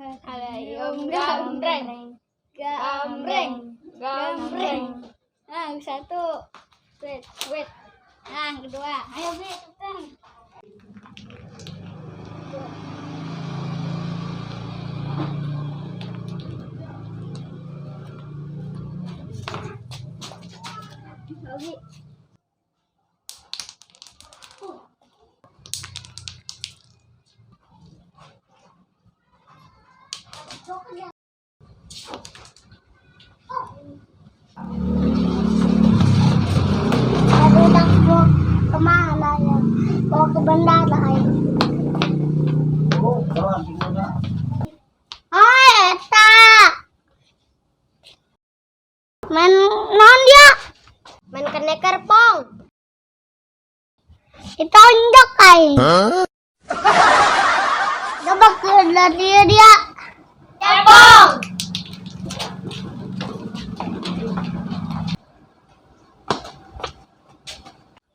Ayo gambreng. Gambreng. Gambreng. Nah, satu. Wait, wait. Nah, kedua. Ayo, Bi, cepetan. Abi. Aduh, mau kemana ya? Mau ke bandara ayo. Oh, kawan, tinggal. Oh, eta. Main naon dia? Main keneker, Pong. Ditonjok aing. Coba ke dia dia. Pong.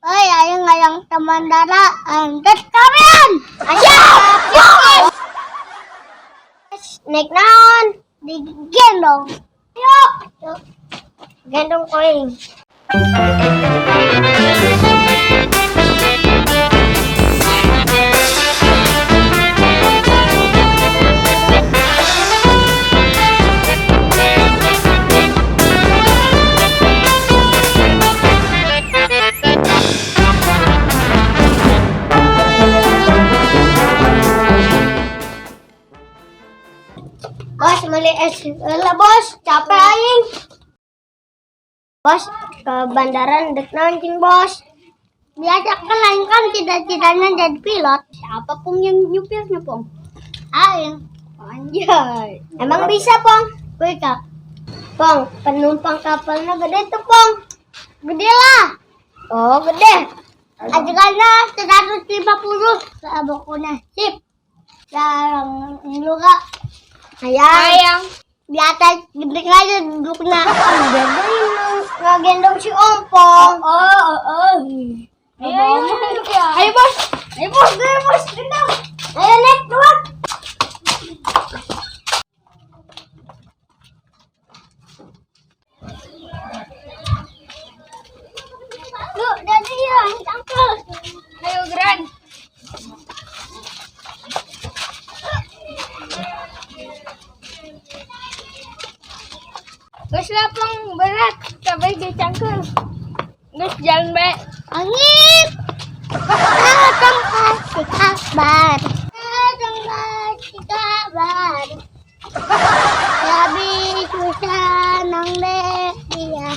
Oi, ayo ngayang ke bandara, antet kalian. Ayo. Naik naon? Digendong. Yuk. Yuk. Gendong koin. Bos, beli es lah bos, capek aing. Bos, ke bandara dek naon cing bos. Biasa kan aing kan cita-citanya jadi pilot. Siapa Pong yang nyupirnya, Pong? Aing. Anjay. Emang bisa, Pong? Bisa. Pong, penumpang kapalnya gede tuh, Pong. Gede lah. Oh, gede. Ajakannya 150 pokoknya. Sip. Jarang juga. Ayang. Ayang. Di atas gede aja duduknya. Ngegendong si Ompong. Oh. Ayo, ayo, ayo, bos. Ayo, bos. Ayo, bos. Gendong. Ayo naik dua. Lu, dari ya, cangkel. Ayo, Gran. Geus lah, Pong. Berat. Kabeh ge cangkeul. Geus jalan bae. Angin. Datang kasih kabar. Datang kasih kabar. Habis susah nang deh dia.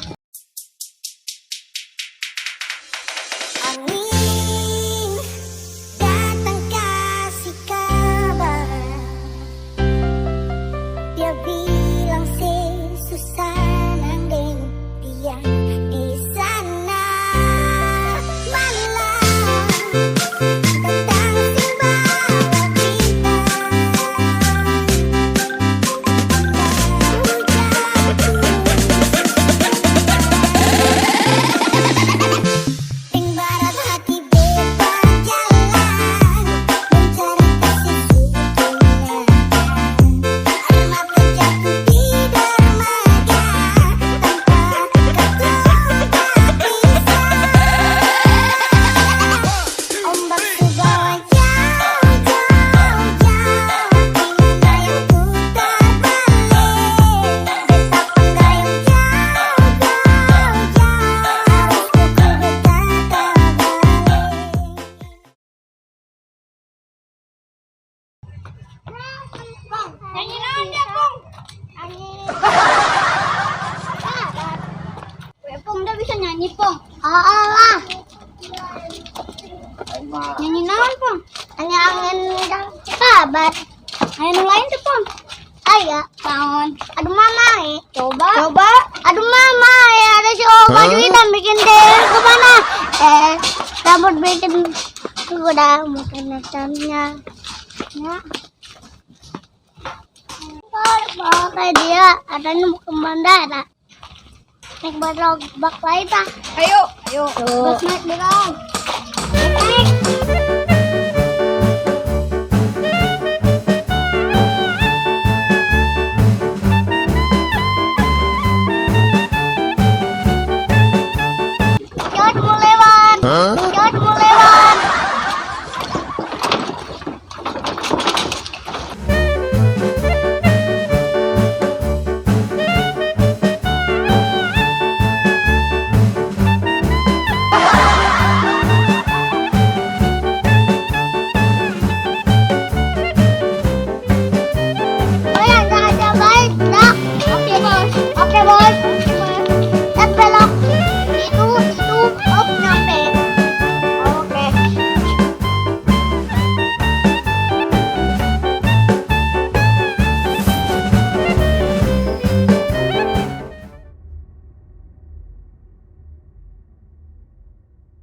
Angin datang kasih kabar. Dia bilang susah nanding dia di sana. Malam datang sing bawa berita. Jatuh Ting barat hati beta jalan mencari kasih seutuhnya. Air mata jatuh di dermaga tanpa kata tak bisa. Ombak su bawa jauh jauh jauh ingin gayung putar balik. Beta penggayung jauh jauh jauh harus pukul beta terbalik. Pong, Nyanyi naon dia, Pong? Angin. We, Pong, dia bisa nyanyi, Pong. Oh lah. Aing mah. Nyanyi naon, Pong? Hanya angin kabar. Ayo nu lain tuh, Pong. Ayo. Naon? Aduh mama eh. Coba. Coba. Aduh mama ya ada si Oma baju hitam bikin deh kemana? Eh, rambut bikin udah mungkin hitamnya. Ya. Bawa kayak dia, adanya mau ke bandara. Naik bak lain ah. Ayo, ayo. Bus naik berat. Naik.